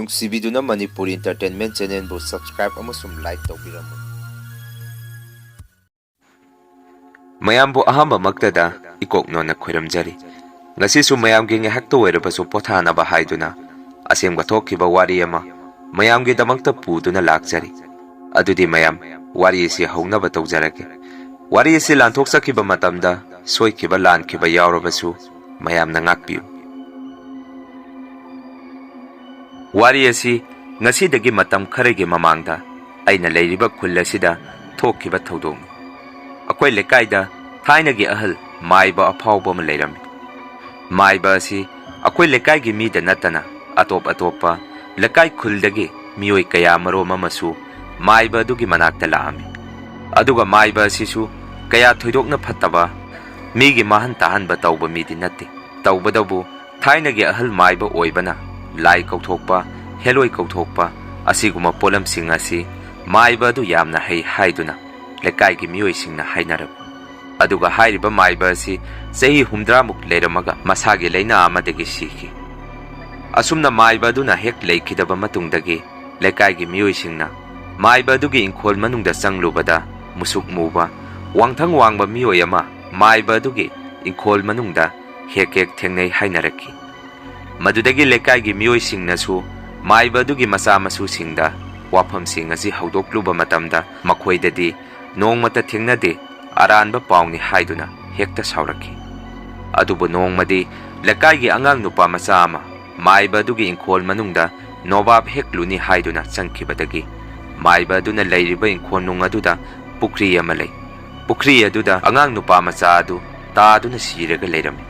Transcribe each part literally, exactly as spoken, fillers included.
ꯅꯨꯡꯁꯤꯕꯤꯗꯨꯅ Manipuri Entertainment Channelꯕꯨ subscribe ꯑꯃꯁꯨꯡ like ꯇꯧꯕꯤꯔꯝꯃꯨ꯫ ꯃꯌꯥꯝꯕꯨ ꯑꯍꯥꯟꯕꯃꯛꯇꯗ ꯏꯀꯣꯛꯅꯣꯟꯅ ꯈꯣꯏꯔꯝꯖꯔꯤ꯫ ꯉꯁꯤꯁꯨ ꯃꯌꯥꯝꯒꯤ ꯉꯥꯏꯍꯥꯛꯇ ꯑꯣꯏꯔꯕꯁꯨ ꯄꯣꯊꯥꯅꯕ ꯍꯥꯏꯗꯨꯅ ꯑꯁꯦꯡꯕ ꯊꯣꯛꯈꯤꯕ ꯋꯥꯔꯤ ꯑꯃ ꯃꯌꯥꯝꯒꯤꯗꯃꯛꯇ ꯄꯨꯗꯨꯅ ꯂꯥꯛꯆꯔꯤ꯫ ꯑꯗꯨꯗꯤ ꯃꯌꯥꯝ, ꯋꯥꯔꯤ ꯑꯁꯤ ꯍꯧꯅꯕ ꯇꯧꯖꯔꯒꯦ꯫ ꯋꯥꯔꯤ ꯑꯁꯤ ꯂꯥꯟꯊꯣꯛꯆꯈꯤꯕ ꯃꯇꯝꯗ ꯁꯣꯏꯈꯤꯕ ꯂꯥꯟꯈꯤꯕ ꯌꯥꯎꯔꯕꯁꯨ ꯃꯌꯥꯝꯅ ꯉꯥꯛꯄꯤꯌꯨ꯫ ꯋꯥꯔꯤ ꯑꯁꯤ ꯉꯁꯤꯗꯒꯤ ꯃꯇꯝ ꯈꯔꯒꯤ ꯃꯃꯥꯡꯗ ꯑꯩꯅ ꯂꯩꯔꯤꯕ ꯈꯨꯜ ꯑꯁꯤꯗ ꯊꯣꯛꯈꯤꯕ ꯊꯧꯗꯣꯛꯅꯤ꯫ ꯑꯩꯈꯣꯏ ꯂꯩꯀꯥꯏꯗ ꯊꯥꯏꯅꯒꯤ ꯑꯍꯜ ꯃꯥꯏꯕ ꯑꯐꯥꯎꯕ ꯑꯃ ꯂꯩꯔꯝꯃꯤ꯫ ꯃꯥꯏꯕ ꯑꯁꯤ ꯑꯩꯈꯣꯏ ꯂꯩꯀꯥꯏꯒꯤ ꯃꯤꯗ ꯅꯠꯇꯅ ꯑꯇꯣꯞ ꯑꯇꯣꯞꯄ ꯂꯩꯀꯥꯏ ꯈꯨꯜꯗꯒꯤ ꯃꯤꯑꯣꯏ ꯀꯌꯥ ꯃꯔꯣꯝ ꯑꯃꯁꯨ ꯃꯥꯏꯕ ꯑꯗꯨꯒꯤ ꯃꯅꯥꯛꯇ ꯂꯥꯛꯑꯝꯃꯤ꯫ ꯑꯗꯨꯒ ꯃꯥꯏꯕ ꯑꯁꯤꯁꯨ ꯀꯌꯥ ꯊꯣꯏꯗꯣꯛꯅ ꯐꯠꯇꯕ, ꯃꯤꯒꯤ ꯃꯥꯍꯟ ꯇꯥꯍꯟꯕ ꯇꯧꯕ ꯃꯤꯗꯤ ꯅꯠꯇꯦ꯫ ꯇꯧꯕꯗꯕꯨ ꯊꯥꯏꯅꯒꯤ ꯑꯍꯜ ꯃꯥꯏꯕ ꯑꯣꯏꯕꯅ ꯂꯥꯏ ꯀꯧꯊꯣꯛꯄ, ꯍꯦꯂꯣꯏ ꯀꯧꯊꯣꯛꯄ ꯑꯁꯤꯒꯨꯝꯕ ꯄꯣꯠꯂꯝꯁꯤꯡ ꯑꯁꯤ ꯃꯥꯏꯕ ꯑꯗꯨ ꯌꯥꯝꯅ ꯍꯩ ꯍꯥꯏꯗꯨꯅ ꯂꯩꯀꯥꯏꯒꯤ ꯃꯤꯑꯣꯏꯁꯤꯡꯅ ꯍꯥꯏꯅꯔꯝꯃꯤ꯫ ꯑꯗꯨꯒ ꯍꯥꯏꯔꯤꯕ ꯃꯥꯏꯕ ꯑꯁꯤ ꯆꯍꯤ ꯍꯨꯝꯗ꯭ꯔꯥꯃꯨꯛ ꯂꯩꯔꯝꯃꯒ ꯃꯁꯥꯒꯤ ꯂꯥꯏꯅꯥ ꯑꯃꯗꯒꯤ ꯁꯤꯈꯤ꯫ ꯑꯁꯨꯝꯅ ꯃꯥꯏꯕ ꯑꯗꯨꯅ ꯍꯦꯛ ꯂꯩꯈꯤꯗꯕ ꯃꯇꯨꯡꯗꯒꯤ ꯂꯩꯀꯥꯏꯒꯤ ꯃꯤꯑꯣꯏꯁꯤꯡꯅ ꯃꯥꯏꯕ ꯑꯗꯨꯒꯤ ꯏꯪꯈꯣꯜ ꯃꯅꯨꯡꯗ ꯆꯪꯂꯨꯕꯗ ꯃꯨꯁꯨꯛ ꯃꯨꯕ, ꯋꯥꯡꯊꯪ ꯋꯥꯡꯕ ꯃꯤꯑꯣꯏ ꯑꯃ ꯃꯥꯏꯕ ꯑꯗꯨꯒꯤ ꯏꯪꯈꯣꯜ ꯃꯅꯨꯡꯗ ꯍꯦꯛ ꯍꯦꯛ ꯊꯦꯡꯅꯩ ꯍꯥꯏꯅꯔꯛꯈꯤ꯫ ꯃꯗꯨꯗꯒꯤ ꯂꯩꯀꯥꯏꯒꯤ ꯃꯤꯑꯣꯏꯁꯤꯡꯅꯁꯨ ꯃꯥꯏꯕ ꯑꯗꯨꯒꯤ ꯃꯆꯥ ꯃꯁꯨꯁꯤꯡꯗ ꯋꯥꯐꯝꯁꯤꯡ ꯑꯁꯤ ꯍꯧꯗꯣꯛꯂꯨꯕ ꯃꯇꯝꯗ ꯃꯈꯣꯏꯗꯗꯤ ꯅꯣꯡꯃꯇ ꯊꯦꯡꯅꯗꯦ, ꯑꯔꯥꯟꯕ ꯄꯥꯎꯅꯤ ꯍꯥꯏꯗꯨꯅ ꯍꯦꯛꯇ ꯁꯥꯎꯔꯛꯈꯤ꯫ ꯑꯗꯨꯕꯨ ꯅꯣꯡꯃꯗꯤ ꯂꯩꯀꯥꯏꯒꯤ ꯑꯉꯥꯡ ꯅꯨꯄꯥ ꯃꯆꯥ ꯑꯃ ꯃꯥꯏꯕ ꯑꯗꯨꯒꯤ ꯏꯪꯈꯣꯜ ꯃꯅꯨꯡꯗ ꯅꯣꯕꯥꯞ ꯍꯦꯛꯂꯨꯅꯤ ꯍꯥꯏꯗꯨꯅ ꯆꯪꯈꯤꯕꯗꯒꯤ ꯃꯥꯏꯕ ꯑꯗꯨꯅ ꯂꯩꯔꯤꯕ ꯏꯪꯈꯣꯜ ꯅꯨꯡ ꯑꯗꯨꯗ ꯄꯨꯈ꯭ꯔꯤ ꯑꯃ ꯂꯩ꯫ ꯄꯨꯈ꯭ꯔꯤ ꯑꯗꯨꯗ ꯑꯉꯥꯡ ꯅꯨꯄꯥ ꯃꯆꯥ ꯑꯗꯨ ꯇꯥꯗꯨꯅ ꯁꯤꯔꯒ ꯂꯩꯔꯝꯃꯤ꯫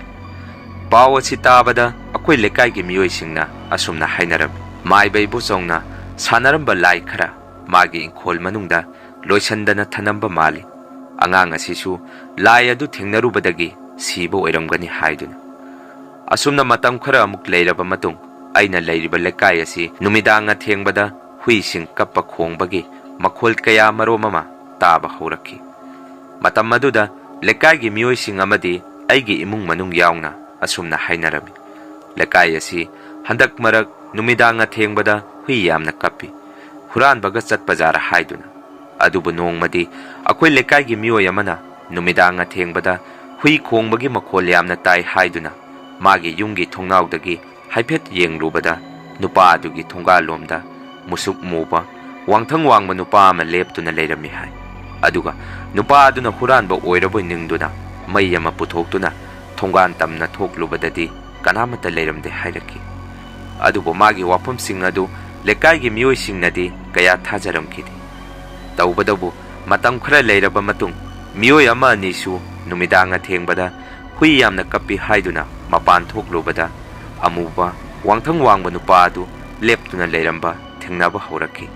ꯄꯥꯎ ꯑꯁꯤ ꯇꯥꯕꯗ ꯑꯩꯈꯣꯏ ꯂꯩꯀꯥꯏꯒꯤ ꯃꯤꯑꯣꯏꯁꯤꯡꯅ ꯑꯁꯨꯝꯅ ꯍꯥꯏꯅꯔꯝꯃꯤ, "ꯃꯥꯏꯕ ꯏꯕꯣꯆꯧꯅ ꯁꯥꯟꯅꯔꯝꯕ ꯂꯥꯏ ꯈꯔ ꯃꯥꯒꯤ ꯏꯪꯈꯣꯜ ꯃꯅꯨꯡꯗ ꯂꯣꯏꯁꯤꯟꯗꯅ ꯊꯅꯝꯕ ꯃꯥꯜꯂꯤ꯫ ꯑꯉꯥꯡ ꯑꯁꯤꯁꯨ ꯂꯥꯏ ꯑꯗꯨ ꯊꯦꯡꯅꯔꯨꯕꯗꯒꯤ ꯁꯤꯕ ꯑꯣꯏꯔꯝꯒꯅꯤ" ꯍꯥꯏꯗꯨꯅ꯫ ꯑꯁꯨꯝꯅ ꯃꯇꯝ ꯈꯔ ꯑꯃꯨꯛ ꯂꯩꯔꯕ ꯃꯇꯨꯡ ꯑꯩꯅ ꯂꯩꯔꯤꯕ ꯂꯩꯀꯥꯏ ꯑꯁꯤ ꯅꯨꯃꯤꯗꯥꯡ ꯑꯊꯦꯡꯕꯗ ꯍꯨꯏꯁꯤꯡ ꯀꯞꯄ ꯈꯣꯡꯕꯒꯤ ꯃꯈꯣꯜ ꯀꯌꯥ ꯃꯔꯣꯝ ꯑꯃ ꯇꯥꯕ ꯍꯧꯔꯛꯈꯤ꯫ ꯃꯇꯝ ꯑꯗꯨꯗ ꯂꯩꯀꯥꯏꯒꯤ ꯃꯤꯑꯣꯏꯁꯤꯡ ꯑꯃꯗꯤ ꯑꯩꯒꯤ ꯏꯃꯨꯡ ꯃꯅꯨꯡ ꯌꯥꯎꯅ ꯑꯁꯨꯝꯅ ꯍꯥꯏꯅꯔꯝꯃꯤ, "ꯂꯩꯀꯥꯏ ꯑꯁꯤ ꯍꯟꯗꯛ ꯃꯔꯛ ꯅꯨꯃꯤꯗꯥꯡ ꯑꯊꯦꯡꯕꯗ ꯍꯨꯏ ꯌꯥꯝꯅ ꯀꯞꯄꯤ, ꯍꯨꯔꯥꯟꯕꯒ ꯆꯠꯄꯖꯥꯔ ꯍꯥꯏꯗꯨꯅ꯫ ꯑꯗꯨꯕꯨ ꯅꯣꯡꯃꯗꯤ ꯑꯩꯈꯣꯏ ꯂꯩꯀꯥꯏꯒꯤ ꯃꯤꯑꯣꯏ ꯑꯃꯅ ꯅꯨꯃꯤꯗꯥꯡ ꯑꯊꯦꯡꯕꯗ ꯍꯨꯏ ꯈꯣꯡꯕꯒꯤ ꯃꯈꯣꯜ ꯌꯥꯝꯅ ꯇꯥꯏ ꯍꯥꯏꯗꯨꯅ ꯃꯥꯒꯤ ꯌꯨꯝꯒꯤ ꯊꯣꯡꯅꯥꯎꯗꯒꯤ ꯍꯥꯏꯐꯦꯠ ꯌꯦꯡꯂꯨꯕꯗ, ꯅꯨꯄꯥ ꯑꯗꯨꯒꯤ ꯊꯣꯡꯒꯥꯜꯂꯣꯝꯗ ꯃꯨꯁꯨꯛ ꯃꯨꯕ, ꯋꯥꯡꯊꯪ ꯋꯥꯡꯕ ꯅꯨꯄꯥ ꯑꯃ ꯂꯦꯞꯇꯨꯅ ꯂꯩꯔꯝꯃꯤ ꯍꯥꯏ꯫ ꯑꯗꯨꯒ ꯅꯨꯄꯥ ꯑꯗꯨꯅ ꯍꯨꯔꯥꯟꯕ ꯑꯣꯏꯔꯕꯣꯏ ꯅꯤꯡꯗꯨꯅ ꯃꯩ ꯑꯃ ꯄꯨꯊꯣꯛꯇꯨꯅ ꯊꯣꯡꯒꯥꯟ ꯇꯝꯅ ꯊꯣꯛꯂꯨꯕꯗꯗꯤ ꯀꯅꯥꯃꯠꯇ ꯂꯩꯔꯝꯗꯦ ꯍꯥꯏꯔꯛꯈꯤ꯫ ꯑꯗꯨꯕꯨ ꯃꯥꯒꯤ ꯋꯥꯐꯝꯁꯤꯡ ꯑꯗꯨ ꯂꯩꯀꯥꯏꯒꯤ ꯃꯤꯑꯣꯏꯁꯤꯡꯅꯗꯤ ꯀꯌꯥ ꯊꯥꯖꯔꯝꯈꯤꯗꯦ꯫ ꯇꯧꯕꯇꯕꯨ ꯃꯇꯝ ꯈꯔ ꯂꯩꯔꯕ ꯃꯇꯨꯡ ꯃꯤꯑꯣꯏ ꯑꯃ ꯑꯅꯤꯁꯨ ꯅꯨꯃꯤꯗꯥꯡ ꯑꯊꯦꯡꯕꯗ ꯍꯨꯏ ꯌꯥꯝꯅ ꯀꯞꯄꯤ ꯍꯥꯏꯗꯨꯅ ꯃꯄꯥꯟ ꯊꯣꯛꯂꯨꯕꯗ ꯑꯃꯨꯕ ꯋꯥꯡꯊꯪ ꯋꯥꯡꯕ ꯅꯨꯄꯥ ꯑꯗꯨ ꯂꯦꯞꯇꯨꯅ ꯂꯩꯔꯝꯕ ꯊꯦꯡꯅꯕ ꯍꯧꯔꯛꯈꯤ꯫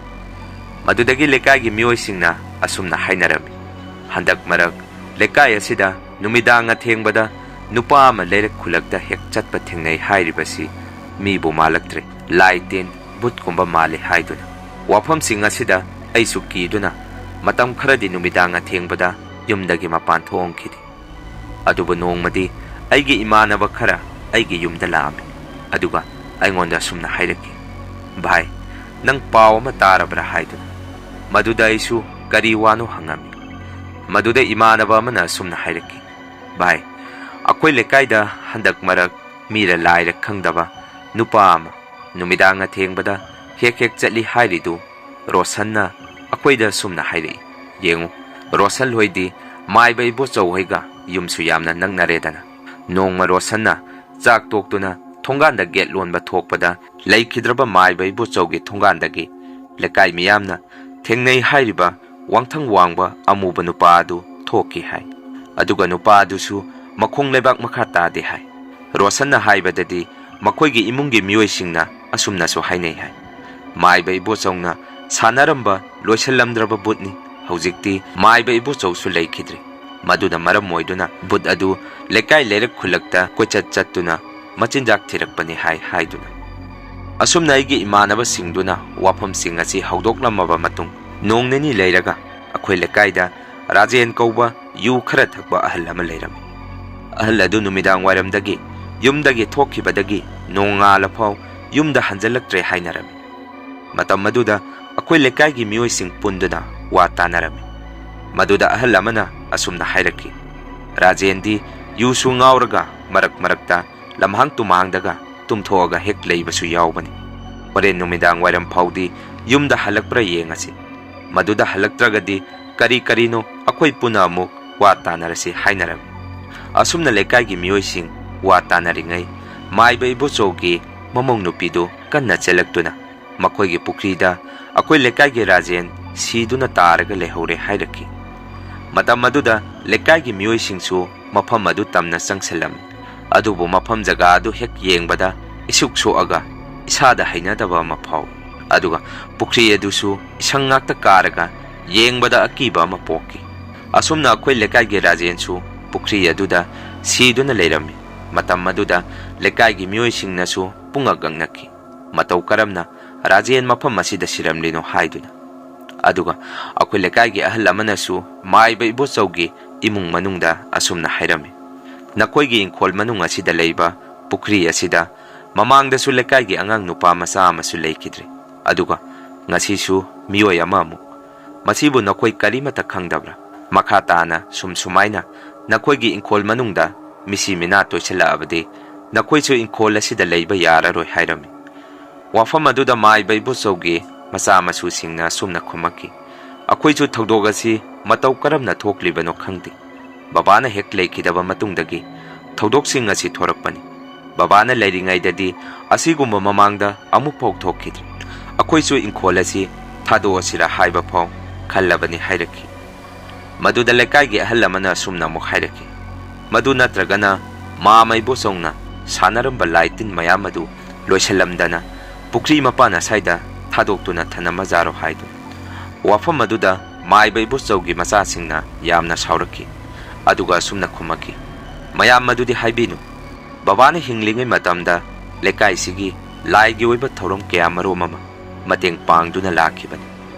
ꯃꯗꯨꯗꯒꯤ ꯂꯩꯀꯥꯏꯒꯤ ꯃꯤꯑꯣꯏꯁꯤꯡꯅ ꯑꯁꯨꯝꯅ ꯍꯥꯏꯅꯔꯝꯃꯤ, "ꯍꯟꯗꯛ ꯃꯔꯛ ꯂꯩꯀꯥꯏ ꯑꯁꯤꯗ ꯅꯨꯃꯤꯗꯥꯡ ꯑꯊꯦꯡꯕꯗ ꯅꯨꯄꯥ ꯑꯃ ꯂꯩꯔꯛ ꯈꯨꯜꯂꯛꯇ ꯍꯦꯛ ꯆꯠꯄ ꯊꯦꯡꯅꯩ ꯍꯥꯏꯔꯤꯕꯁꯤ ꯃꯤꯕꯨ ꯃꯥꯜꯂꯛꯇ꯭ꯔꯦ, ꯂꯥꯏ ꯇꯤꯟ, ꯚꯨꯠꯀꯨꯝꯕ ꯃꯥꯜꯂꯤ" ꯍꯥꯏꯗꯨꯅ꯫ ꯋꯥꯐꯝꯁꯤꯡ ꯑꯁꯤꯗ ꯑꯩꯁꯨ ꯀꯤꯗꯨꯅ ꯃꯇꯝ ꯈꯔꯗꯤ ꯅꯨꯃꯤꯗꯥꯡ ꯑꯊꯦꯡꯕꯗ ꯌꯨꯝꯗꯒꯤ ꯃꯄꯥꯟ ꯊꯣꯛꯑꯝꯈꯤꯗꯦ꯫ ꯑꯗꯨꯕꯨ ꯅꯣꯡꯃꯗꯤ ꯑꯩꯒꯤ ꯏꯃꯥꯟꯅꯕ ꯈꯔ ꯑꯩꯒꯤ ꯌꯨꯝꯗ ꯂꯥꯛꯑꯝꯃꯤ꯫ ꯑꯗꯨꯒ ꯑꯩꯉꯣꯟꯗ ꯑꯁꯨꯝꯅ ꯍꯥꯏꯔꯛꯈꯤ, "ꯚꯥꯏ, ꯅꯪ ꯄꯥꯎ ꯑꯃ ꯇꯥꯔꯕ꯭ꯔꯥ?" ꯍꯥꯏꯗꯨꯅ꯫ ꯃꯗꯨꯗ ꯑꯩꯁꯨ ꯀꯔꯤ ꯋꯥꯅꯣ ꯍꯪꯉꯝꯃꯤ꯫ ꯃꯗꯨꯗ ꯏꯃꯥꯟꯅꯕ ꯑꯃꯅ ꯑꯁꯨꯝꯅ ꯍꯥꯏꯔꯛꯈꯤ, "ꯚꯥꯏ, ꯑꯩꯈꯣꯏ ꯂꯩꯀꯥꯏꯗ ꯍꯟꯗꯛ ꯃꯔꯛ ꯃꯤꯔ ꯂꯥꯏꯔ ꯈꯪꯗꯕ ꯅꯨꯄꯥ ꯑꯃ ꯅꯨꯃꯤꯗꯥꯡ ꯑꯊꯦꯡꯕꯗ ꯍꯦꯛ ꯍꯦꯛ ꯆꯠꯂꯤ ꯍꯥꯏꯔꯤꯗꯨ ꯔꯣꯁꯟꯅ ꯑꯩꯈꯣꯏꯗ ꯑꯁꯨꯝꯅ ꯍꯥꯏꯔꯛꯏ꯫ ꯌꯦꯡꯉꯨ, ꯔꯣꯁꯟ ꯍꯣꯏꯗꯤ ꯃꯥꯏꯕ ꯏꯕꯣꯆꯧ ꯍꯣꯏꯒ ꯌꯨꯝꯁꯨ ꯌꯥꯝꯅ ꯅꯛꯅꯔꯦꯗꯅ꯫ ꯅꯣꯡꯃ ꯔꯣꯁꯟꯅ ꯆꯥꯛ ꯇꯣꯛꯇꯨꯅ ꯊꯣꯡꯒꯥꯟꯗ ꯒꯦꯠ ꯂꯣꯟꯕ ꯊꯣꯛꯄꯗ ꯂꯩꯈꯤꯗ꯭ꯔꯕ ꯃꯥꯏꯕ ꯏꯕꯣꯆꯧꯒꯤ ꯊꯣꯡꯒꯥꯟꯗꯒꯤ ꯂꯩꯀꯥꯏ ꯃꯤꯌꯥꯝꯅ ꯊꯦꯡꯅꯩ ꯍꯥꯏꯔꯤꯕ ꯋꯥꯡꯊꯪ ꯋꯥꯡꯕ ꯑꯃꯨꯕ ꯅꯨꯄꯥ ꯑꯗꯨ ꯊꯣꯛꯈꯤ" ꯍꯥꯏ꯫ ꯑꯗꯨꯒ ꯅꯨꯄꯥ ꯑꯗꯨꯁꯨ ꯃꯈꯣꯡ ꯂꯩꯕꯥꯛ ꯃꯈꯥ ꯇꯥꯗꯦ ꯍꯥꯏ꯫ ꯔꯣꯁꯟꯅ ꯍꯥꯏꯕꯗꯗꯤ ꯃꯈꯣꯏꯒꯤ ꯏꯃꯨꯡꯒꯤ ꯃꯤꯑꯣꯏꯁꯤꯡꯅ ꯑꯁꯨꯝꯅꯁꯨ ꯍꯥꯏꯅꯩ ꯍꯥꯏ, "ꯃꯥꯏꯕ ꯏꯕꯣꯆꯧꯅ ꯁꯥꯟꯅꯔꯝꯕ ꯂꯣꯏꯁꯤꯜꯂꯝꯗ꯭ꯔꯕ ꯕꯨꯠꯅꯤ꯫ ꯍꯧꯖꯤꯛꯇꯤ ꯃꯥꯏꯕ ꯏꯕꯣꯆꯧꯁꯨ ꯂꯩꯈꯤꯗ꯭ꯔꯦ꯫ ꯃꯗꯨꯅ ꯃꯔꯝ ꯑꯣꯏꯗꯨꯅ ꯕꯨꯠ ꯑꯗꯨ ꯂꯩꯀꯥꯏ ꯂꯩꯔꯛ ꯈꯨꯜꯂꯛꯇ ꯀꯣꯏꯆꯠ ꯆꯠꯇꯨꯅ ꯃꯆꯤꯟꯖꯥꯛ ꯊꯤꯔꯛꯄꯅꯤ" ꯍꯥꯏ ꯍꯥꯏꯗꯨꯅ꯫ ꯑꯁꯨꯝꯅ ꯑꯩꯒꯤ ꯏꯃꯥꯟꯅꯕꯁꯤꯡꯗꯨꯅ ꯋꯥꯐꯝꯁꯤꯡ ꯑꯁꯤ ꯍꯧꯗꯣꯛꯂꯝꯃꯕ ꯃꯇꯨꯡ, ꯅꯣꯡ ꯅꯤꯅꯤ ꯂꯩꯔꯒ ꯑꯩꯈꯣꯏ ꯂꯩꯀꯥꯏꯗ ꯔꯥꯖꯦꯟ ꯀꯧꯕ ꯌꯨ ꯈꯔ ꯊꯛꯄ ꯑꯍꯜ ꯑꯃ ꯂꯩꯔꯝꯃꯤ꯫ ꯑꯍꯜ ꯑꯗꯨ ꯅꯨꯃꯤꯗꯥꯡ ꯋꯥꯏꯔꯝꯗꯒꯤ ꯌꯨꯝꯗꯒꯤ ꯊꯣꯛꯈꯤꯕꯗꯒꯤ ꯅꯣꯡꯉꯥꯜꯂꯐꯥꯎ ꯌꯨꯝꯗ ꯍꯟꯖꯜꯂꯛꯇ꯭ꯔꯦ ꯍꯥꯏꯅꯔꯝꯃꯤ꯫ ꯃꯇꯝ ꯑꯗꯨꯗ ꯑꯩꯈꯣꯏ ꯂꯩꯀꯥꯏꯒꯤ ꯃꯤꯑꯣꯏꯁꯤꯡ ꯄꯨꯟꯗꯨꯅ ꯋꯥ ꯇꯥꯅꯔꯝꯃꯤ꯫ ꯃꯗꯨꯗ ꯑꯍꯜ ꯑꯃꯅ ꯑꯁꯨꯝꯅ ꯍꯥꯏꯔꯛꯈꯤ, "ꯔꯥꯖꯦꯟꯗꯤ ꯌꯨꯁꯨ ꯉꯥꯎꯔꯒ ꯃꯔꯛ ꯃꯔꯛꯇ ꯂꯝꯍꯥꯡ ꯇꯨꯝꯍꯥꯡꯗꯒ ꯇꯨꯝꯊꯣꯛꯑꯒ ꯍꯦꯛ ꯂꯩꯕꯁꯨ ꯌꯥꯎꯕꯅꯤ꯫ ꯍꯣꯔꯦꯟ ꯅꯨꯃꯤꯗꯥꯡ ꯋꯥꯏꯔꯝ ꯐꯥꯎꯗꯤ ꯌꯨꯝꯗ ꯍꯜꯂꯛꯄ꯭ꯔꯥ ꯌꯦꯡꯉꯁꯤ꯫ ꯃꯗꯨꯗ ꯍꯜꯂꯛꯇ꯭ꯔꯒꯗꯤ ꯀꯔꯤ ꯀꯔꯤꯅꯣ ꯑꯩꯈꯣꯏ ꯄꯨꯟꯅ ꯑꯃꯨꯛ ꯋꯥ ꯇꯥꯅꯔꯁꯤ" ꯍꯥꯏꯅꯔꯝꯃꯤ꯫ ꯑꯁꯨꯝꯅ ꯂꯩꯀꯥꯏꯒꯤ ꯃꯤꯑꯣꯏꯁꯤꯡ ꯋꯥ ꯇꯥꯅꯔꯤꯉꯩ, ꯃꯥꯏꯕ ꯏꯕꯣꯆꯧꯒꯤ ꯃꯃꯧ ꯅꯨꯄꯤꯗꯨ ꯀꯟꯅ ꯆꯦꯜꯂꯛꯇꯨꯅ ꯃꯈꯣꯏꯒꯤ ꯄꯨꯈ꯭ꯔꯤꯗ ꯑꯩꯈꯣꯏ ꯂꯩꯀꯥꯏꯒꯤ ꯔꯥꯖꯦꯟ ꯁꯤꯗꯨꯅ ꯇꯥꯔꯒ ꯂꯩꯍꯧꯔꯦ ꯍꯥꯏꯔꯛꯈꯤ꯫ ꯃꯇꯝ ꯑꯗꯨꯗ ꯂꯩꯀꯥꯏꯒꯤ ꯃꯤꯑꯣꯏꯁꯤꯡꯁꯨ ꯃꯐꯝ ꯑꯗꯨ ꯇꯝꯅ ꯆꯪꯁꯤꯜꯂꯝꯃꯤ꯫ ꯑꯗꯨꯕꯨ ꯃꯐꯝ ꯖꯒꯥ ꯑꯗꯨ ꯍꯦꯛ ꯌꯦꯡꯕꯗ ꯏꯁꯨꯛ ꯁꯣꯛꯑꯒ ꯏꯁꯥꯗ ꯍꯩꯅꯗꯕ ꯑꯃ ꯐꯥꯎꯏ꯫ ꯑꯗꯨꯒ ꯄꯨꯈ꯭ꯔꯤ ꯑꯗꯨꯁꯨ ꯏꯁꯪ ꯉꯥꯛꯇ ꯀꯥꯔꯒ ꯌꯦꯡꯕꯗ ꯑꯀꯤꯕ ꯑꯃ ꯄꯣꯛꯈꯤ꯫ ꯑꯁꯨꯝꯅ ꯑꯩꯈꯣꯏ ꯂꯩꯀꯥꯏꯒꯤ ꯔꯥꯖꯦꯟꯁꯨ ꯄꯨꯈ꯭ꯔꯤ ꯑꯗꯨꯗ ꯁꯤꯗꯨꯅ ꯂꯩꯔꯝꯃꯤ꯫ ꯃꯇꯝ ꯑꯗꯨꯗ ꯂꯩꯀꯥꯏꯒꯤ ꯃꯤꯑꯣꯏꯁꯤꯡꯅꯁꯨ ꯄꯨꯡꯉꯛ ꯉꯛꯅꯈꯤ, "ꯃꯇꯧ ꯀꯔꯝꯅ ꯔꯥꯖꯦꯟ ꯃꯐꯝ ꯑꯁꯤꯗ ꯁꯤꯔꯝꯂꯤꯅꯣ?" ꯍꯥꯏꯗꯨꯅ꯫ ꯑꯗꯨꯒ ꯑꯩꯈꯣꯏ ꯂꯩꯀꯥꯏꯒꯤ ꯑꯍꯜ ꯑꯃꯅꯁꯨ ꯃꯥꯏꯕ ꯏꯕꯣꯆꯧꯒꯤ ꯏꯃꯨꯡ ꯃꯅꯨꯡꯗ ꯑꯁꯨꯝꯅ ꯍꯥꯏꯔꯝꯃꯤ, "ꯅꯈꯣꯏꯒꯤ ꯏꯪꯈꯣꯜ ꯃꯅꯨꯡ ꯑꯁꯤꯗ ꯂꯩꯕ ꯄꯨꯈ꯭ꯔꯤ ꯑꯁꯤꯗ ꯃꯃꯥꯡꯗꯁꯨ ꯂꯩꯀꯥꯏꯒꯤ ꯑꯉꯥꯡ ꯅꯨꯄꯥ ꯃꯆꯥ ꯑꯃꯁꯨ ꯂꯩꯈꯤꯗ꯭ꯔꯦ, ꯑꯗꯨꯒ ꯉꯁꯤꯁꯨ ꯃꯤꯑꯣꯏ ꯑꯃ ꯑꯃꯨꯛ꯫ ꯃꯁꯤꯕꯨ ꯅꯈꯣꯏ ꯀꯔꯤꯃꯠꯇ ꯈꯪꯗꯕ꯭ꯔꯥ? ꯃꯈꯥ ꯇꯥꯅ ꯁꯨꯝ ꯁꯨꯃꯥꯏꯅ ꯅꯈꯣꯏꯒꯤ ꯏꯪꯈꯣꯜ ꯃꯅꯨꯡꯗ ꯃꯤꯁꯤ ꯃꯤꯅꯥ ꯇꯣꯏꯁꯤꯜꯂꯛꯑꯕꯗꯤ ꯅꯈꯣꯏꯁꯨ ꯏꯪꯈꯣꯜ ꯑꯁꯤꯗ ꯂꯩꯕ ꯌꯥꯔꯔꯣꯏ" ꯍꯥꯏꯔꯝꯃꯤ꯫ ꯋꯥꯐꯝ ꯑꯗꯨꯗ ꯃꯥꯏꯕ ꯏꯕꯣꯆꯧꯒꯤ ꯃꯆꯥ ꯃꯁꯨꯁꯤꯡꯅ ꯑꯁꯨꯝꯅ ꯈꯨꯝꯃꯛꯈꯤ, "ꯑꯩꯈꯣꯏꯁꯨ ꯊꯧꯗꯣꯛ ꯑꯁꯤ ꯃꯇꯧ ꯀꯔꯝꯅ ꯊꯣꯛꯂꯤꯕꯅꯣ ꯈꯪꯗꯦ꯫ ꯕꯕꯥꯅ ꯍꯦꯛ ꯂꯩꯈꯤꯗꯕ ꯃꯇꯨꯡꯗꯒꯤ ꯊꯧꯗꯣꯛꯁꯤꯡ ꯑꯁꯤ ꯊꯣꯔꯛꯄꯅꯤ꯫ ꯕꯕꯥꯅ ꯂꯩꯔꯤꯉꯩꯗꯗꯤ ꯑꯁꯤꯒꯨꯝꯕ ꯃꯃꯥꯡꯗ ꯑꯃꯨꯛꯐꯥꯎ ꯊꯣꯛꯈꯤꯗ꯭ꯔꯤ꯫ ꯑꯩꯈꯣꯏꯁꯨ ꯏꯪꯈꯣꯜ ꯑꯁꯤ ꯊꯥꯗꯣꯛꯑꯁꯤꯔꯥ ꯍꯥꯏꯕ ꯐꯥꯎ ꯈꯜꯂꯕꯅꯤ" ꯍꯥꯏꯔꯛꯈꯤ꯫ ꯃꯗꯨꯗ ꯂꯩꯀꯥꯏꯒꯤ ꯑꯍꯜ ꯑꯃꯅ ꯑꯁꯨꯝꯅ ꯑꯃꯨꯛ ꯍꯥꯏꯔꯛꯈꯤ, "ꯃꯗꯨ ꯅꯠꯇ꯭ꯔꯒꯅ ꯃꯥꯃ ꯏꯕꯣꯆꯧꯅ ꯁꯥꯟꯅꯔꯝꯕ ꯂꯥꯏ ꯇꯤꯟ ꯃꯌꯥꯝ ꯑꯗꯨ ꯂꯣꯏꯁꯤꯜꯂꯝꯗꯅ ꯄꯨꯈ꯭ꯔꯤ ꯃꯄꯥꯟ ꯑꯁ꯭ꯋꯥꯏꯗ ꯊꯥꯗꯣꯛꯇꯨꯅ ꯊꯅꯝꯃꯖꯥꯔꯣ" ꯍꯥꯏꯗꯨꯅ꯫ ꯋꯥꯐꯝ ꯑꯗꯨꯗ ꯃꯥꯏꯕ ꯏꯕꯣꯆꯧꯒꯤ ꯃꯆꯥꯁꯤꯡꯅ ꯌꯥꯝꯅ ꯁꯥꯎꯔꯛꯈꯤ꯫ ꯑꯗꯨꯒ ꯑꯁꯨꯝꯅ ꯈꯨꯝꯃꯛꯈꯤ, "ꯃꯌꯥꯝ ꯃꯗꯨꯗꯤ ꯍꯥꯏꯕꯤꯅꯨ꯫ ꯕꯕꯥꯅ ꯍꯤꯡꯂꯤꯉꯩ ꯃꯇꯝꯗ ꯂꯩꯀꯥꯏꯁꯤꯒꯤ ꯂꯥꯏꯒꯤ ꯑꯣꯏꯕ ꯊꯧꯔꯝ ꯀꯌꯥ ꯃꯔꯨꯝ ꯑꯃ ꯃꯇꯦꯡ ꯄꯥꯡꯗꯨꯅ ꯂꯥꯛꯈꯤꯕꯅꯤ꯫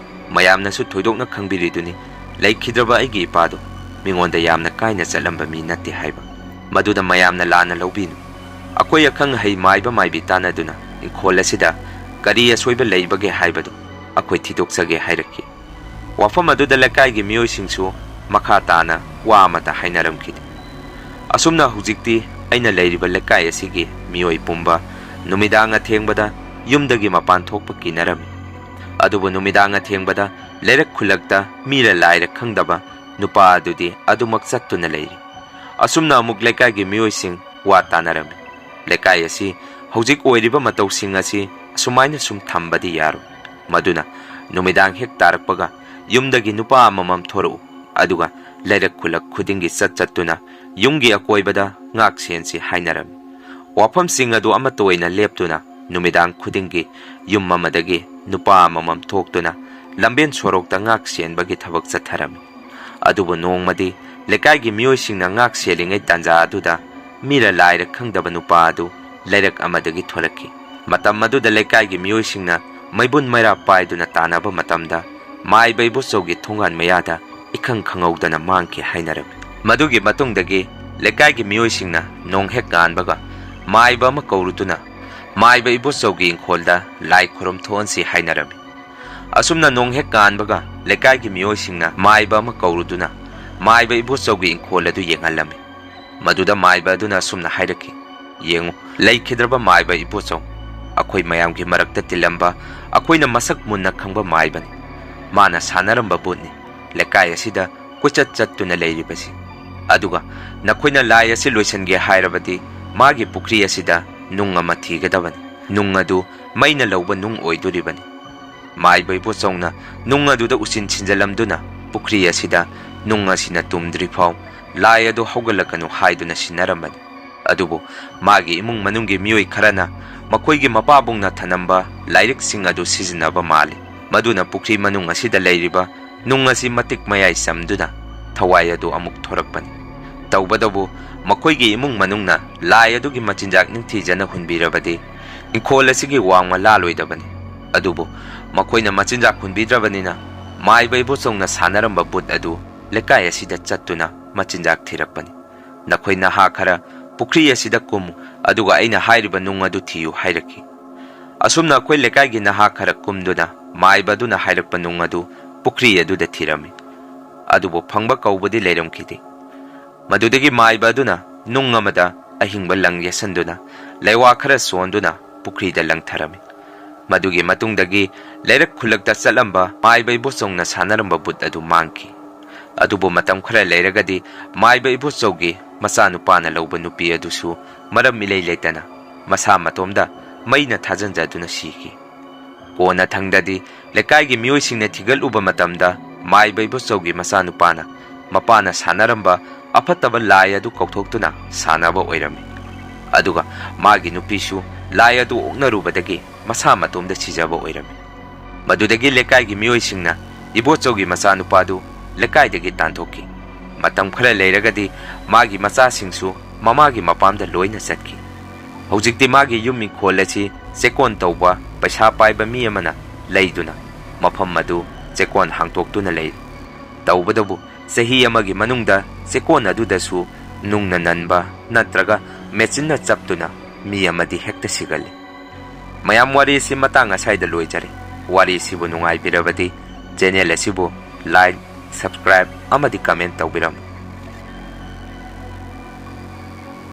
ꯃꯌꯥꯝꯅꯁꯨ ꯊꯣꯏꯗꯣꯛꯅ ꯈꯪꯕꯤꯔꯤꯗꯨꯅꯤ, ꯂꯩꯈꯤꯗ꯭ꯔꯕ ꯑꯩꯒꯤ ꯏꯄꯥꯗꯣ ꯃꯤꯉꯣꯟꯗ ꯌꯥꯝꯅ ꯀꯥꯏꯅ ꯆꯠꯂꯝꯕ ꯃꯤ ꯅꯠꯇꯦ ꯍꯥꯏꯕ꯫ ꯃꯗꯨꯗ ꯃꯌꯥꯝꯅ ꯂꯥꯟꯅ ꯂꯧꯕꯤꯅꯨ꯫ ꯑꯩꯈꯣꯏ ꯑꯈꯪ ꯑꯍꯩ ꯃꯥꯏꯕ ꯃꯥꯏꯕꯤ ꯇꯥꯟꯅꯗꯨꯅ ꯏꯪꯈꯣꯜ ꯑꯁꯤꯗ ꯀꯔꯤ ꯑꯁꯣꯏꯕ ꯂꯩꯕꯒꯦ ꯍꯥꯏꯕꯗꯨ ꯑꯩꯈꯣꯏ ꯊꯤꯗꯣꯛꯆꯒꯦ" ꯍꯥꯏꯔꯛꯈꯤ꯫ ꯋꯥꯐꯝ ꯑꯗꯨꯗ ꯂꯩꯀꯥꯏꯒꯤ ꯃꯤꯑꯣꯏꯁꯤꯡꯁꯨ ꯃꯈꯥ ꯇꯥꯅ ꯋꯥ ꯑꯃꯠꯇ ꯍꯥꯏꯅꯔꯝꯈꯤꯗꯦ꯫ ꯑꯁꯨꯝꯅ ꯍꯧꯖꯤꯛꯇꯤ ꯑꯩꯅ ꯂꯩꯔꯤꯕ ꯂꯩꯀꯥꯏ ꯑꯁꯤꯒꯤ ꯃꯤꯑꯣꯏ ꯄꯨꯝꯕ ꯅꯨꯃꯤꯗꯥꯡ ꯑꯊꯦꯡꯕꯗ ꯌꯨꯝꯗꯒꯤ ꯃꯄꯥꯟ ꯊꯣꯛꯄ ꯀꯤꯅꯔꯝꯃꯤ꯫ ꯑꯗꯨꯕꯨ ꯅꯨꯃꯤꯗꯥꯡ ꯑꯊꯦꯡꯕꯗ ꯂꯩꯔꯛ ꯈꯨꯜꯂꯛꯇ ꯃꯤꯔ ꯂꯥꯏꯔ ꯈꯪꯗꯕ ꯅꯨꯄꯥ ꯑꯗꯨꯗꯤ ꯑꯗꯨꯃꯛ ꯆꯠꯇꯨꯅ ꯂꯩꯔꯤ꯫ ꯑꯁꯨꯝꯅ ꯑꯃꯨꯛ ꯂꯩꯀꯥꯏꯒꯤ ꯃꯤꯑꯣꯏꯁꯤꯡ ꯋꯥ ꯇꯥꯅꯔꯝꯃꯤ꯫ "ꯂꯩꯀꯥꯏ ꯑꯁꯤ ꯍꯧꯖꯤꯛ ꯑꯣꯏꯔꯤꯕ ꯃꯇꯧꯁꯤꯡ ꯑꯁꯤ ꯑꯁꯨꯃꯥꯏꯅ ꯁꯨꯝ ꯊꯝꯕꯗꯤ ꯌꯥꯔꯣꯏ꯫ ꯃꯗꯨꯅ ꯅꯨꯃꯤꯗꯥꯡ ꯍꯦꯛ ꯇꯥꯔꯛꯄꯒ ꯌꯨꯝꯗꯒꯤ ꯅꯨꯄꯥ ꯑꯃꯃꯝ ꯊꯣꯔꯛꯎ, ꯑꯗꯨꯒ ꯂꯩꯔꯛ ꯈꯨꯜꯂꯛ ꯈꯨꯗꯤꯡꯒꯤ ꯆꯠ ꯆꯠꯇꯨꯅ ꯌꯨꯝꯒꯤ ꯑꯀꯣꯏꯕꯗ ꯉꯥꯛ ꯁꯦꯟꯁꯤ" ꯍꯥꯏꯅꯔꯝꯃꯤ꯫ ꯋꯥꯐꯝꯁꯤꯡ ꯑꯗꯨ ꯑꯃꯠꯇ ꯑꯣꯏꯅ ꯂꯦꯞꯇꯨꯅ ꯅꯨꯃꯤꯗꯥꯡ ꯈꯨꯗꯤꯡꯒꯤ ꯌꯨꯝ ꯑꯃꯗꯒꯤ ꯅꯨꯄꯥ ꯑꯃꯃꯝ ꯊꯣꯛꯇꯨꯅ ꯂꯝꯕꯦꯟ ꯁꯣꯔꯣꯛꯇ ꯉꯥꯛ ꯁꯦꯟꯕꯒꯤ ꯊꯕꯛ ꯆꯠꯊꯔꯝꯃꯤ꯫ ꯑꯗꯨꯕꯨ ꯅꯣꯡꯃꯗꯤ ꯂꯩꯀꯥꯏꯒꯤ ꯃꯤꯑꯣꯏꯁꯤꯡꯅ ꯉꯥꯛ ꯁꯦꯜꯂꯤꯉꯩ ꯇꯥꯟꯖꯥ ꯑꯗꯨꯗ ꯃꯤꯔ ꯂꯥꯏꯔ ꯈꯪꯗꯕ ꯅꯨꯄꯥ ꯑꯗꯨ ꯂꯩꯔꯛ ꯑꯃꯗꯒꯤ ꯊꯣꯔꯛꯈꯤ꯫ ꯃꯇꯝ ꯑꯗꯨꯗ ꯂꯩꯀꯥꯏꯒꯤ ꯃꯤꯑꯣꯏꯁꯤꯡꯅ ꯃꯩꯕꯨꯟ ꯃꯩꯔꯥ ꯄꯥꯏꯗꯨꯅ ꯇꯥꯟꯅꯕ ꯃꯇꯝꯗ ꯃꯥꯏꯕ ꯏꯕꯣꯆꯧꯒꯤ ꯊꯣꯡꯒꯥꯟ ꯃꯌꯥꯗ ꯏꯈꯪ ꯈꯪꯍꯧꯗꯅ ꯃꯥꯡꯈꯤ ꯍꯥꯏꯅꯔꯝꯃꯤ꯫ ꯃꯗꯨꯒꯤ ꯃꯇꯨꯡꯗꯒꯤ ꯂꯩꯀꯥꯏꯒꯤ ꯃꯤꯑꯣꯏꯁꯤꯡꯅ ꯅꯣꯡ ꯍꯦꯛ ꯉꯥꯟꯕꯒ ꯃꯥꯏꯕ ꯑꯃ ꯀꯧꯔꯨꯗꯨꯅ ꯃꯥꯏꯕ ꯏꯕꯣꯆꯧꯒꯤ ꯏꯪꯈꯣꯜꯗ ꯂꯥꯏ ꯈꯨꯔꯨꯝ ꯊꯣꯛꯍꯟꯁꯤ ꯍꯥꯏꯅꯔꯝꯃꯤ꯫ ꯑꯁꯨꯝꯅ ꯅꯣꯡ ꯍꯦꯛ ꯉꯥꯟꯕꯒ ꯂꯩꯀꯥꯏꯒꯤ ꯃꯤꯑꯣꯏꯁꯤꯡꯅ ꯃꯥꯏꯕ ꯑꯃ ꯀꯧꯔꯨꯗꯨꯅ ꯃꯥꯏꯕ ꯏꯕꯣꯆꯧꯒꯤ ꯏꯪꯈꯣꯜ ꯑꯗꯨ ꯌꯦꯡꯍꯜꯂꯝꯃꯤ꯫ ꯃꯗꯨꯗ ꯃꯥꯏꯕ ꯑꯗꯨꯅ ꯑꯁꯨꯝꯅ ꯍꯥꯏꯔꯛꯈꯤ, "ꯌꯦꯡꯉꯨ, ꯂꯩꯈꯤꯗ꯭ꯔꯕ ꯃꯥꯏꯕ ꯏꯕꯣꯆꯧ, ꯑꯩꯈꯣꯏ ꯃꯌꯥꯝꯒꯤ ꯃꯔꯛꯇ ꯇꯤꯜꯂꯝꯕ, ꯑꯩꯈꯣꯏꯅ ꯃꯁꯛ ꯃꯨꯟꯅ ꯈꯪꯕ ꯃꯥꯏꯕꯅꯤ꯫ ꯃꯥꯅ ꯁꯥꯟꯅꯔꯝꯕ ꯕꯨꯠꯅꯤ ꯂꯩꯀꯥꯏ ꯑꯁꯤꯗ ꯀꯣꯏꯆꯠ ꯆꯠꯇꯨꯅ ꯂꯩꯔꯤꯕꯁꯤ꯫ ꯑꯗꯨꯒ ꯅꯈꯣꯏꯅ ꯂꯥꯏ ꯑꯁꯤ ꯂꯣꯏꯁꯤꯟꯒꯦ ꯍꯥꯏꯔꯕꯗꯤ ꯃꯥꯒꯤ ꯄꯨꯈ꯭ꯔꯤ ꯑꯁꯤꯗ ꯅꯨꯡ ꯑꯃ ꯊꯤꯒꯗꯕꯅꯤ꯫ ꯅꯨꯡ ꯑꯗꯨ ꯃꯩꯅ ꯂꯧꯕ ꯅꯨꯡ ꯑꯣꯏꯗꯣꯔꯤꯕꯅꯤ꯫" ꯃꯥꯏꯕ ꯏꯕꯣꯆꯧꯅ ꯅꯨꯡ ꯑꯗꯨꯗ ꯎꯆꯤꯟ ꯁꯤꯟꯖꯜꯂꯝꯗꯨꯅ ꯄꯨꯈ꯭ꯔꯤ ꯑꯁꯤꯗ ꯅꯨꯡ ꯑꯁꯤꯅ ꯇꯨꯝꯗ꯭ꯔꯤꯐꯥꯎ ꯂꯥꯏ ꯑꯗꯨ ꯍꯧꯒꯠꯂꯛꯀꯅꯨ ꯍꯥꯏꯗꯨꯅ ꯁꯤꯟꯅꯔꯝꯕꯅꯤ꯫ ꯑꯗꯨꯕꯨ ꯃꯥꯒꯤ ꯏꯃꯨꯡ ꯃꯅꯨꯡꯒꯤ ꯃꯤꯑꯣꯏ ꯈꯔꯅ ꯃꯈꯣꯏꯒꯤ ꯃꯄꯥꯕꯨꯡꯅ ꯊꯅꯝꯕ ꯂꯥꯏꯔꯤꯛꯁꯤꯡ ꯑꯗꯨ ꯁꯤꯖꯤꯟꯅꯕ ꯃꯥꯜꯂꯤ꯫ ꯃꯗꯨꯅ ꯄꯨꯈ꯭ꯔꯤ ꯃꯅꯨꯡ ꯑꯁꯤꯗ ꯂꯩꯔꯤꯕ ꯅꯨꯡ ꯑꯁꯤ ꯃꯇꯤꯛ ꯃꯌꯥꯏ ꯆꯝꯗꯨꯅ ꯊꯋꯥꯏ ꯑꯗꯨ ꯑꯃꯨꯛ ꯊꯣꯔꯛꯄꯅꯤ꯫ ꯇꯧꯕꯇꯕꯨ ꯃꯈꯣꯏꯒꯤ ꯏꯃꯨꯡ ꯃꯅꯨꯡꯅ ꯂꯥꯏ ꯑꯗꯨꯒꯤ ꯃꯆꯤꯟꯖꯥꯛ ꯅꯤꯡꯊꯤꯖꯅ ꯍꯨꯟꯕꯤꯔꯕꯗꯤ ꯏꯪꯈꯣꯜ ꯑꯁꯤꯒꯤ ꯋꯥꯡꯃ ꯂꯥꯂꯣꯏꯗꯕꯅꯤ꯫ ꯑꯗꯨꯕꯨ ꯃꯈꯣꯏꯅ ꯃꯆꯤꯟꯖꯥꯛ ꯍꯨꯟꯕꯤꯗ꯭ꯔꯕꯅꯤꯅ ꯃꯥꯏꯕ ꯏꯕꯣꯆꯧꯅ ꯁꯥꯟꯅꯔꯝꯕ ꯕꯨꯠ ꯑꯗꯨ ꯂꯩꯀꯥꯏ ꯑꯁꯤꯗ ꯆꯠꯇꯨꯅ ꯃꯆꯤꯟꯖꯥꯛ ꯊꯤꯔꯛꯄꯅꯤ꯫ "ꯅꯈꯣꯏ ꯅꯍꯥ ꯈꯔ ꯄꯨꯈ꯭ꯔꯤ ꯑꯁꯤꯗ ꯀꯨꯝꯃꯨ, ꯑꯗꯨꯒ ꯑꯩꯅ ꯍꯥꯏꯔꯤꯕ ꯅꯨꯡ ꯑꯗꯨ ꯊꯤꯌꯨ" ꯍꯥꯏꯔꯛꯈꯤ꯫ ꯑꯁꯨꯝꯅ ꯑꯩꯈꯣꯏ ꯂꯩꯀꯥꯏꯒꯤ ꯅꯍꯥ ꯈꯔ ꯀꯨꯝꯗꯨꯅ ꯃꯥꯏꯕ ꯑꯗꯨꯅ ꯍꯥꯏꯔꯛꯄ ꯅꯨꯡ ꯑꯗꯨ ꯄꯨꯈ꯭ꯔꯤ ꯑꯗꯨꯗ ꯊꯤꯔꯝꯃꯤ꯫ ꯑꯗꯨꯕꯨ ꯐꯪꯕ ꯀꯧꯕꯗꯤ ꯂꯩꯔꯝꯈꯤꯗꯦ꯫ ꯃꯗꯨꯗꯒꯤ ꯃꯥꯏꯕ ꯑꯗꯨꯅ ꯅꯨꯡ ꯑꯃꯗ ꯑꯍꯤꯡꯕ ꯂꯪ ꯌꯦꯠꯁꯟꯗꯨꯅ ꯂꯩꯋꯥ ꯈꯔ ꯁꯣꯟꯗꯨꯅ ꯄꯨꯈ꯭ꯔꯤꯗ ꯂꯪꯊꯔꯝꯃꯤ꯫ ꯃꯗꯨꯒꯤ ꯃꯇꯨꯡꯗꯒꯤ ꯂꯩꯔꯛ ꯈꯨꯜꯂꯛꯇ ꯆꯠꯂꯝꯕ ꯃꯥꯏꯕ ꯏꯕꯣꯆꯧꯅ ꯁꯥꯟꯅꯔꯝꯕ ꯕꯨꯠ ꯑꯗꯨ ꯃꯥꯡꯈꯤ꯫ ꯑꯗꯨꯕꯨ ꯃꯇꯝ ꯈꯔ ꯂꯩꯔꯒꯗꯤ ꯃꯥꯏꯕ ꯏꯕꯣꯆꯧꯒꯤ ꯃꯆꯥꯅꯨꯄꯥꯅ ꯂꯧꯕ ꯅꯨꯄꯤ ꯑꯗꯨꯁꯨ ꯃꯔꯝ ꯏꯂꯩ ꯂꯩꯇꯅ ꯃꯁꯥ ꯃꯇꯣꯝꯗ ꯃꯩꯅ ꯊꯥꯖꯤꯟꯖꯗꯨꯅ ꯁꯤꯈꯤ꯫ ꯀꯣꯟꯅ ꯊꯪꯗꯗꯤ ꯂꯩꯀꯥꯏꯒꯤ ꯃꯤꯑꯣꯏꯁꯤꯡꯅ ꯊꯤꯒꯠꯂꯨꯕ ꯃꯇꯝꯗ ꯃꯥꯏꯕ ꯏꯕꯣꯆꯧꯒꯤ ꯃꯆꯥꯅꯨꯄꯥꯅ ꯃꯄꯥꯅ ꯁꯥꯟꯅꯔꯝꯕ ꯑꯐꯠꯇꯕ ꯂꯥꯏ ꯑꯗꯨ ꯀꯧꯊꯣꯛꯇꯨꯅ ꯁꯥꯟꯅꯕ ꯑꯣꯏꯔꯝꯃꯤ꯫ ꯑꯗꯨꯒ ꯃꯥꯒꯤ ꯅꯨꯄꯤꯁꯨ ꯂꯥꯏ ꯑꯗꯨ ꯑꯣꯛꯅꯔꯨꯕꯗꯒꯤ ꯃꯁꯥ ꯃꯇꯣꯝꯗ ꯁꯤꯖꯕ ꯑꯣꯏꯔꯝꯃꯤ꯫ ꯃꯗꯨꯗꯒꯤ ꯂꯩꯀꯥꯏꯒꯤ ꯃꯤꯑꯣꯏꯁꯤꯡꯅ ꯏꯕꯣꯆꯧꯒꯤ ꯃꯆꯥꯅꯨꯄꯥꯗꯨ ꯂꯩꯀꯥꯏꯗꯒꯤ ꯇꯥꯟꯊꯣꯛꯈꯤ꯫ ꯃꯇꯝ ꯈꯔ ꯂꯩꯔꯒꯗꯤ ꯃꯥꯒꯤ ꯃꯆꯥꯁꯤꯡꯁꯨ ꯃꯃꯥꯒꯤ ꯃꯄꯥꯝꯗ ꯂꯣꯏꯅ ꯆꯠꯈꯤ꯫ ꯍꯧꯖꯤꯛꯇꯤ ꯃꯥꯒꯤ ꯌꯨꯝ ꯏꯪꯈꯣꯜ ꯑꯁꯤ ꯆꯦꯛꯀꯣꯟ ꯇꯧꯕ ꯄꯩꯁꯥ ꯄꯥꯏꯕ ꯃꯤ ꯑꯃꯅ ꯂꯩꯗꯨꯅ ꯃꯐꯝ ꯑꯗꯨ ꯆꯦꯛꯀꯣꯟ ꯍꯥꯡꯇꯣꯛꯇꯨꯅ ꯂꯩꯔꯤ꯫ ꯇꯧꯕꯗꯕꯨ ꯆꯍꯤ ꯑꯃꯒꯤ ꯃꯅꯨꯡꯗ ꯆꯦꯛꯀꯣꯟ ꯑꯗꯨꯗꯁꯨ ꯅꯨꯡꯅ ꯅꯟꯕ ꯅꯠꯇ꯭ꯔꯒ ꯃꯦꯆꯤꯟꯅ ꯆꯞꯇꯨꯅ ꯃꯤ ꯑꯃꯗꯤ ꯍꯦꯛꯇ ꯁꯤꯒꯜꯂꯤ꯫ ꯃꯌꯥꯝ, ꯋꯥꯔꯤ ꯑꯁꯤ ꯃꯇꯥꯡ ꯑꯁ꯭ꯋꯥꯏꯗ ꯂꯣꯏꯖꯔꯦ꯫ ꯋꯥꯔꯤ ꯑꯁꯤꯕꯨ ꯅꯨꯡꯉꯥꯏꯕꯤꯔꯕꯗꯤ channel ꯑꯁꯤꯕꯨ like, subscribe ꯑꯃꯗꯤ comment ꯇꯧꯕꯤꯔꯝꯃꯨ꯫